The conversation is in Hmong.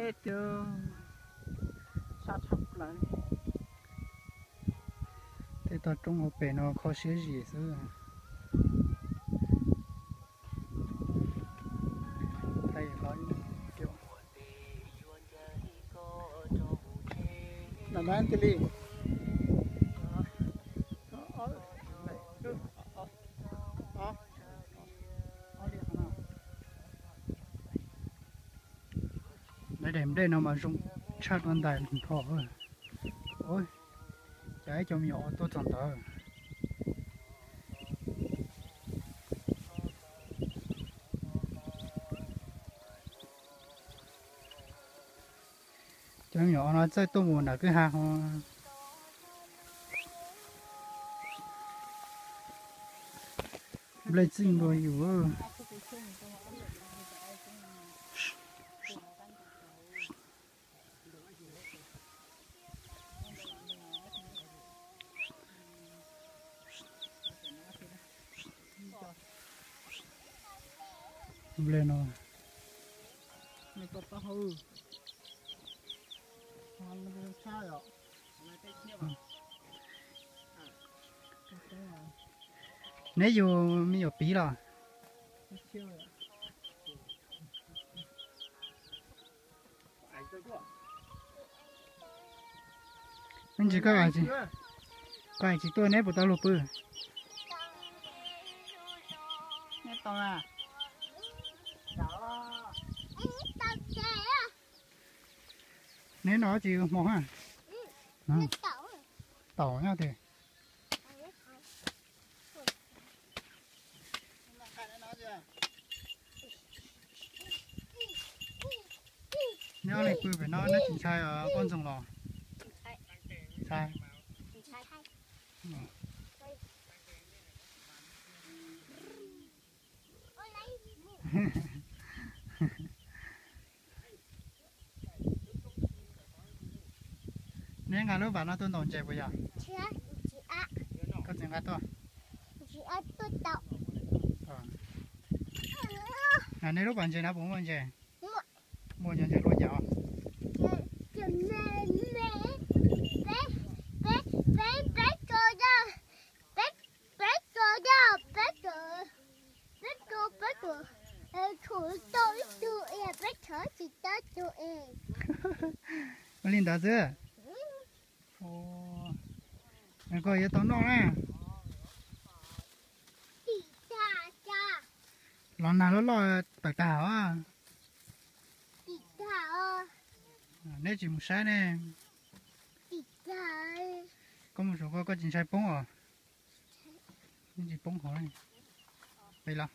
Tej tog roob hauv pes no kho siab zim xwb. Daim nplej no mas zoo tshaj dua ntais nrho. Cas ib cov me nyuam tuaj txog ntawd. Cov me nyuam no txawj tuaj mus nram kwj ha ho. Nplej txij npua yus. Nplej no. Neb yug me nyuam piv los? Me ntsis koj, koj tsis tuaj neb puas tau luag pw? Neb no tsis hmo ha. Taum nyob tiag. Neb ob leeg pw pem no neb tsis ntshai poj ntxoog los? Ntshai. Neb nqa lub vas no tuaj ntaus ntses puas yog? Koj tsis nqa tuaj. Neb lub pas ntses no puas muaj ntses? Muaj cov ntses hlua cas? Ua li ntawd xwb. Koj yuav tau noj na. Los nag loj loj tawm tag os. Neb tsis mus saib ne. Koj mus saum ko koj tsis ntshai poob os? Neb tsis poob hov. Peb los.